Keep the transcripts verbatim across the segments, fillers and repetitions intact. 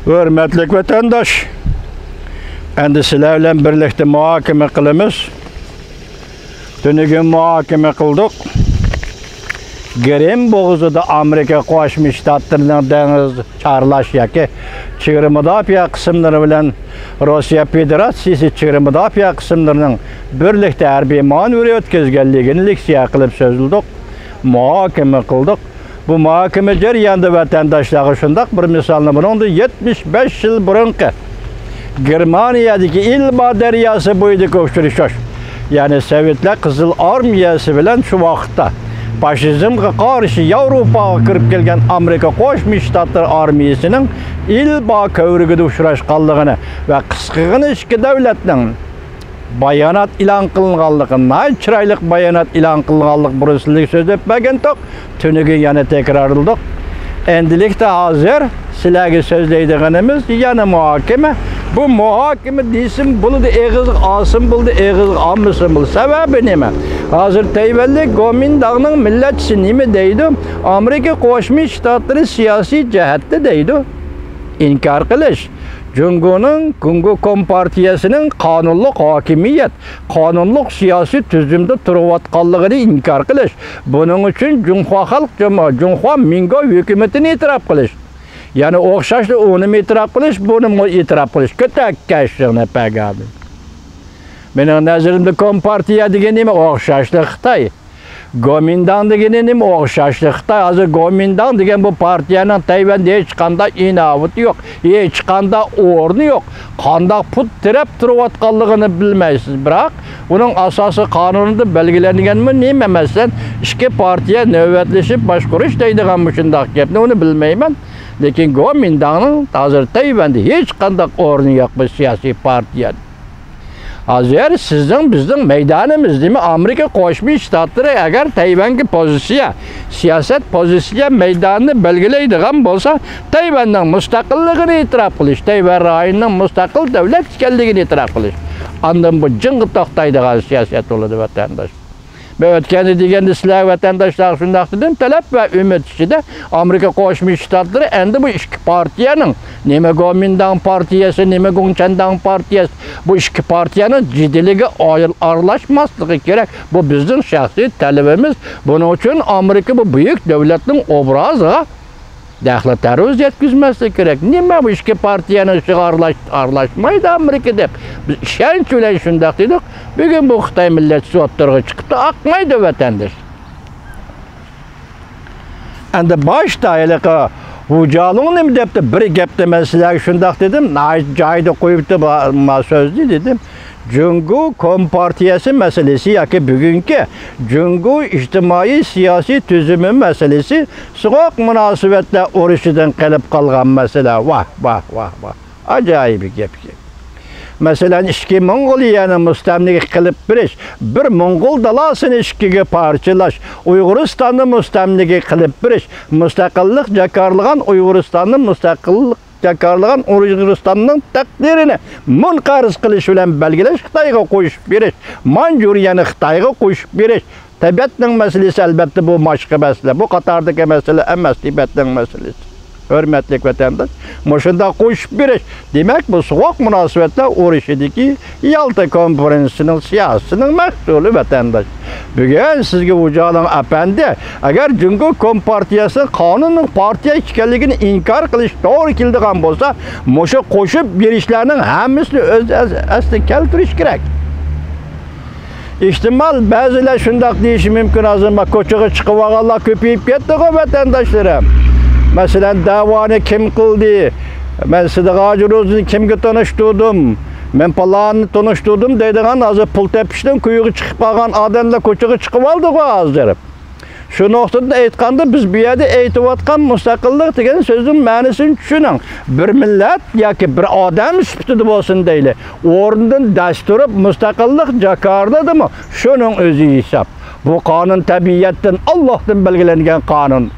ھۆرمەتلىك ۋەتەنداش، ئەمدى سىلەر بىلەن بىرلىكتە مۇھاكىمە قىلىمىز. تۈنۈگۈن مۇھاكىمە قىلدۇق. گىرىم بوغۇزىدا ئامېرىكا قوشما شتاتلىرىنىڭ دېڭىز چارلاش ياكى چېگرا مۇداپىئە قىسىملىرى بىلەن روسىيە فېدېراتسىيىسى چېگرا مۇداپىئە قىسىملىرىنىڭ بىرلىكتە ھەربىي مانېۋىر ئۆتكۈزگەنلىكىنى لېكسىيە قىلىپ سۆزلىدۇق، مۇھاكىمە قىلدۇق. بۇ مۇھاكىمە جەريانىدا ۋەتەنداشلارغا شۇنداق بىر مىسالنى، بۇنىڭدىن يەتمىش بەش يىل بۇرۇنقى گېرمانىيەدىكى ئېلبا دەرياسى بويىدىكى ئۇچرىشىش، يەنى سوۋېتلار قىزىل ئارمىيەسى بىلەن شۇ ۋاقىتتا فاشىزمغا قارشى ياۋروپاغا كىرىپ كەلگەن ئامېرىكا قوشما شتاتلىرى ئارمىيەسىنىڭ ئېلبا كۆۋرۈكىدە ئۇچراشقانلىقىنى ۋە قىسقىغىنە ئىككى دۆلەتنىڭ بايانات ئېلان قىلىنغانلىقى، ناھايىتى چىرايلىق بايانات ئېلان قىلىنغانلىقى بۇرۇنسىلىك سۆزلەپ بەرگەنتۇق، تۈنۈگۈن يەنە تەكرارلىدۇق. ئەمدىلىكتە ھازىر سىلەرگە سۆزلەيدىغىنىمىز يەنە مۇھاكىمە. بۇ مۇھاكىمە دېسىمۇ بولىدۇ، ئېغىزغا ئالسىمۇ بولىدۇ، ئېغىزغا ئالمىسىمۇ بولىدۇ. سەۋەبى نېمە؟ ھازىر تەيۋەنلىك گومىنداڭنىڭ مىللەتچىسى نېمە دەيدۇ؟ ئامېرىكا قوشما شتاتلىرى سىياسىي جەھەتتە دەيدۇ. ئىنكار قىلىش. جۇڭگونىڭ، جۇڭگو كومپارتىيەسىنىڭ قانۇنلۇق ھاكىمىيەت، قانۇنلۇق سىياسىي تۈزۈمدە تۇرۇۋاتقانلىقىنى ئىنكار قىلىش، بۇنىڭ ئۈچۈن جۇڭخۇا خەلق جۇم-، جۇڭخۇا مىڭگو ھۆكۈمىتىنى ئېتىراپ قىلىش. يەنى ئوخشاشلا ئۇنىمۇ ئېتىراپ قىلىش، بۇنىمۇ ئېتىراپ قىلىش. كۆتەككەشلىقنى پەگابى. مېنىڭ نەزىرىمدە كومپارتىيە دېگەن نېمە؟ ئوخشاشلا خىتاي. گومىنداڭ دېگىنى نېمە؟ ئوخشاشلا خىتاي. ھازىر گومىنداڭ دېگەن بۇ پارتىيەنىڭ تەيۋەندە ھېچقانداق ئىناۋىتى يوق، ھېچقانداق ئورنى يوق. قانداق پۇت تىرەپ تۇرۇۋاتقانلىقىنى بىلمەيسىز. بىراق، ئۇنىڭ ئاساسىي قانۇنىدا بەلگىلەنگەنمۇ نېمە؟ مەسىلەن، ئىككى پارتىيە نۆۋەتلىشىپ باشقۇرۇش دەيدىغان مۇشۇنداق گەپنى ئۇنى بىلمەيمەن. لېكىن گومىنداڭنىڭ ھازىر تەيۋەندە ھېچقانداق ئورنى يوق بۇ سىياسىي پارتىيەنىڭ. ھازىر سىزنىڭ، بىزنىڭ مەيدانىمىز نېمە؟ ئامېرىكا قوشما شتاتلىرى ئەگەر تەيۋەنگە پوزىتسىيە، سىياسەت پوزىتسىيە مەيدانىنى بەلگىلەيدىغان بولسا، تەيۋەننىڭ مۇستەقىللىقىنى ئېتىراپ قىلىش، تەيۋەن رايونىنىڭ مۇستەقىل دۆلەت ئىكەنلىكىنى ئېتىراپ قىلىش. ئاندىن بۇ جىڭغا توختايدىغان سىياسەت بولىدۇ، ۋەتەنداش. مەن ئۆتكەندە دېگەندە سىلەر ۋەتەنداشلارغا شۇنداق دېدىم، تەلەپ ۋە ئۈمىد ئىچىدە ئامېرىكا قوشما شتاتلىرى ئەمدى بۇ ئىككى پارتىيەنىڭ، نېمە گومىنداڭ پارتىيەسى، نېمە گۇڭچەنداڭ پارتىيەسى، بۇ ئىككى پارتىيەنىڭ جېدىلىگە ئايل-، ئارىلاشماسلىقى كېرەك. بۇ بىزنىڭ شەخسىي تەلىپىمىز. بۇنىڭ ئۈچۈن ئامېرىكا بۇ بۈيۈك دۆلەتنىڭ ئوبرازىغا دەخلى تەرۇز يەتكۈزمەسلىك كېرەك. نېمە بۇ ئىككى پارتىيەنىڭ ئىشىغا ئارىلاش-، ئارىلاشمايدۇ ئامېرىكا دەپ، بىز ئىشەنچ بىلەن شۇنداق دېدۇق. بۈگۈن بۇ خىتاي مىللەتچىسى ئوتتۇرىغا چىقىپتۇ، ئاقمايدۇ ۋەتەنداش. ئەمدى باشتا ھېلىقى ۋۇجالۇڭ نېمە دەپتۇ؟ بىر گەپنى مەن سىلەرگە شۇنداق دېدىم، ناھايىتى جايىدا قويۇپتۇ ما سۆزنى دېدىم. جۇڭگو كومپارتىيەسى مەسىلىسى ياكى بۈگۈنكى جۇڭگو ئىجتىمائىي سىياسىي تۈزۈمى مەسىلىسى سوغۇق مۇناسىۋەتلەر ئۇرۇشىدىن قېلىپ قالغان مەسىلە. ۋاھ، ۋاھ، ۋاھ، ۋاھ. ئاجايىپ گەپكەن. مەسىلەن، ئىچكى موڭغۇلىيەنى مۇستەملىكە قىلىپ بېرىش، بىر موڭغۇل دالاسىنى ئىككىگە پارچىلاش، ئۇيغۇرىستاننى مۇستەملىكە قىلىپ بېرىش، مۇستەقىللىق جاكارلىغان ئۇيغۇرىستاننى مۇستەقىللىق جاكارلىغان ئۇيغۇرىستاننىڭ تەقدىرىنى مۇنقەرز قىلىش بىلەن بەلگىلەش، خىتايغا قوشۇپ بېرىش، مانجۇرىيەنى خىتايغا قوشۇپ بېرىش، تىبەتنىڭ مەسىلىسى، ئەلۋەتتە، بۇ باشقا مەسىلە، بۇ قاتاردىكى مەسىلە ئەمەس، تىبەتنىڭ مەسىلىسى. ھۆرمەتلىك ۋەتەنداش، مۇشۇنداق قوشۇپ بېرىش، دېمەك، بۇ سوغۇق مۇناسىۋەتلەر ئۇرۇشىدىكى يالتا كونفېرېنسىيىنىڭ سىياسىتىنىڭ مەھسۇلى، ۋەتەنداش. بۈگۈن سىزگە ۋۇجالىڭ ئەپەندى، ئەگەر جۇڭگو كومپارتىيەسىنىڭ قانۇنلۇق پارتىيە ئىكەنلىكىنى ئىنكار قىلىش توغرا كېلىدىغان بولسا، مۇشۇ قوشۇپ بېرىشلەرنىڭ ھەممىسىنى ئۆز ئەس-، ئەسلىگە كەلتۈرۈش كېرەك. ئېھتىمال، بەزىلەر شۇنداق دېيىشى مۇمكىن، ھازىر ما كوچىغا چىقىۋالغانلار كۆپىيىپ كەتتىغۇ، ۋەتەنداشلىرىم. مەسىلەن، دەۋانى كىم قىلدى؟ مەن سىدىق ھاجى روزىنى كىمگە تونۇشتۇردۇم؟ مەن پالاننى تونۇشتۇردۇم دەيدىغان، ھازىر پۇل تېپىشنىڭ كويىغا چىقىپ قالغان ئادەملەر كوچىغا چىقىۋالدىغۇ ھازىر. شۇ نۇقتىدىن ئېيتقاندا، بىز بۇ يەردە ئېيتىۋاتقان مۇستەقىللىق دېگەن سۆزنىڭ مەنىسىنى چۈشىنىڭ. بىر مىللەت ياكى بىر ئادەم سۈپىتىدە بولسۇن دەيلى، ئورنىدىن دەس تۇرۇپ مۇستەقىللىق جاكارلىدىمۇ، شۇنىڭ ئۆزى ھېساب. بۇ قانۇن تەبىئەتتىن، ئاللاھتىن بەلگىلەنگەن قانۇن.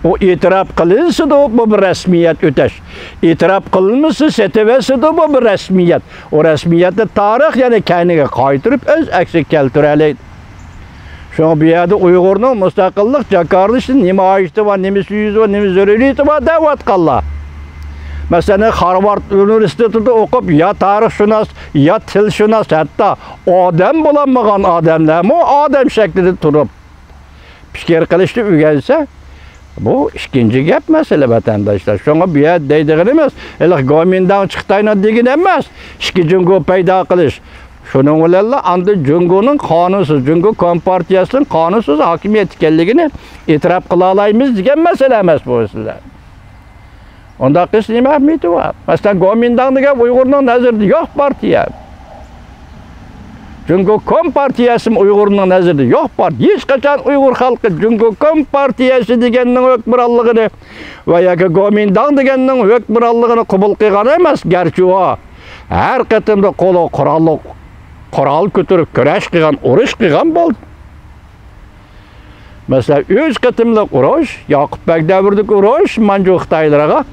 ئۇ ئېتىراپ قىلىنسىدۇ، بۇ بىر رەسمىيەت ئۆتەش. ئېتىراپ قىلىنمىسا، سېتىۋەرسىدۇ، بۇ بىر رەسمىيەت. ئۇ رەسمىيەتنى تارىخ يەنە كەينىگە قايتۇرۇپ ئۆز ئەكسىگە كەلتۈرەلەيدۇ. شۇڭا بۇ يەردە ئۇيغۇرنىڭ مۇستەقىللىق جاكارلىشىدا نېمە ھاجىتى بار، نېمە سۈيىسى بار، نېمە زۆرۈرىيىتى بار دەۋاتقانلار. مەسىلەن، خارۋارد ئۇنىۋېرسىتېتىدا ئوقۇپ، يا تارىخشۇناس، يا تىلشۇناس، ھەتتا ئادەم بولالمىغان ئادەملەرمۇ ئادەم شەكلىدە تۇرۇپ پىكىر قىلىشنى ئۆگەنسە، بۇ ئىككىنچى گەپ مەسىلە، ۋەتەنداشلار. شۇڭا بۇ يەردە دەيدىغىنىمىز، ھېلىقى گومىنداڭ چىقتاينىڭ دېگىنى ئەمەس، ئىككى جۇڭگو پەيدا قىلىش. شۇنىڭ بىلەنلا ئاندىن جۇڭگونىڭ قانۇنسىز، جۇڭگو كومپارتىيەسىنىڭ قانۇنسىز ھاكىمىيەت ئىكەنلىكىنى ئېتىراپ قىلالايمىز دېگەن مەسىلە ئەمەس بۇ مەسىلە. ئۇنداق قىلسا نېمە ئەھمىيىتى بار؟ مەسىلەن، گومىنداڭ دېگەن ئۇيغۇرنىڭ نەزىرىدە يوق پارتىيە. جۇڭگو كومپارتىيەسىمۇ ئۇيغۇرنىڭ نەزىرىدە يوق پارتىيە. ھېچقاچان ئۇيغۇر خەلقى جۇڭگو كومپارتىيەسى دېگەننىڭ ھۆكۈمرانلىقىنى ۋە ياكى گومىنداڭ دېگەننىڭ ھۆكۈمرانلىقىنى قوبۇل قىلغان ئەمەس. گەرچە ئۇ ھەر قېتىمدا قولىغا قوراللىق، قورال كۆتۈرۈپ كۈرەش قىلغان، ئۇرۇش قىلغان بولدى. مەسىلەن، ئۈچ قېتىملىق ئۇرۇش، ياقۇپ بەگ دەۋرىدىكى ئۇرۇش، مانجۇ خىتايلىرىغا